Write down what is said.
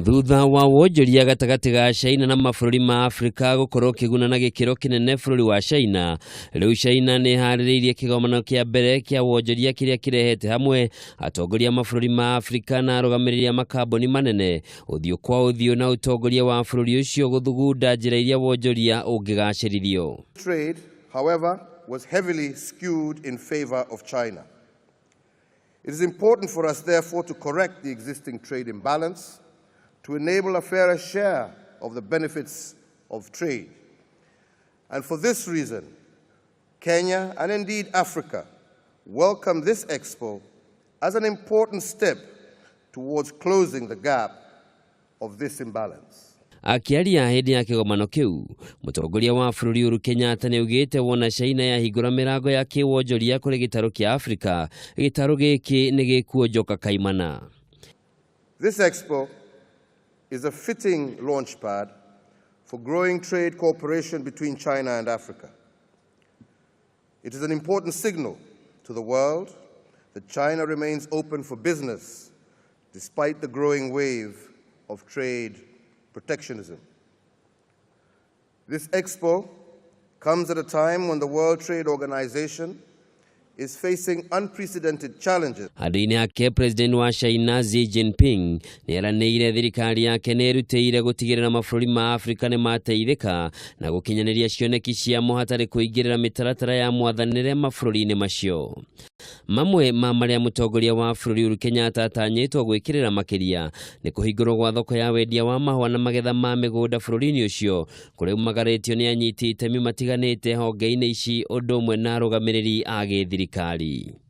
Thutha wa wonjoria gatagatĩ ga China na mabũrũri ma Afrika gũkorwo kĩguna na gĩkĩro kĩnene bũrũri wa China, rĩu China nĩ ĩharĩrĩirie kĩgomano kĩa mbere kĩa wonjoria kĩrĩa kĩrehete hamwe atongoria a mabũrũri ma Afrika na arũgamĩrĩri a makambuni manene ũthiũ kwa ũthiũ na ũtongoria wa bũrũri ũcio gũthugunda njĩra iria wonjoria ũngĩgacĩrithio. Trade, however, was heavily skewed in favor of China. It is important for us, therefore, to correct the existing trade imbalance to enable a fairer share of the benefits of trade. And for this reason, Kenya and indeed Africa welcome this expo as an important step towards closing the gap of this imbalance. Akĩaria hĩndĩ ya kĩgomano kĩu, mũtongoria wa bũrũri Uhuru Kenyatta nĩ augĩte wona China yahingũra mĩrango ya kĩwonjoria kũrĩ gĩtarũ kĩa Afrika, gĩtarũ gĩkĩ nĩ gĩkuonjoka kaimana. This expo is a fitting launchpad for growing trade cooperation between China and Africa. It is an important signal to the world that China remains open for business despite the growing wave of trade protectionism. This expo comes at a time when the World Trade Organization is facing unprecedented challenges. Handũ-inĩ hake, President wa China Xi Jinping nĩ eranĩire thirikari yake nĩ ĩrutĩire gũtigĩrĩra mabũrũri ma Afrika nĩ mateithĩka na gũkinyanĩria cioneki ciamo hatarĩ kũingĩrĩra mĩtaratara ya mwathanĩre mabũrũri-inĩ macio. Mamwe ma marĩa mũtongoria wa bũrũri Uhuru Kenyatta atanyĩtwo gwĩkĩrĩra makĩria nĩ kũhingũrwo gwa thoko ya wendia wa mahũa na magetha ma mĩgũnda bũrũri-inĩ ũcio, kũrĩa umagarĩtio nĩ anyiti itemi matiganĩte honge-inĩ ici ũndũ ũmwe na arũgamĩrĩri a gĩthirikari.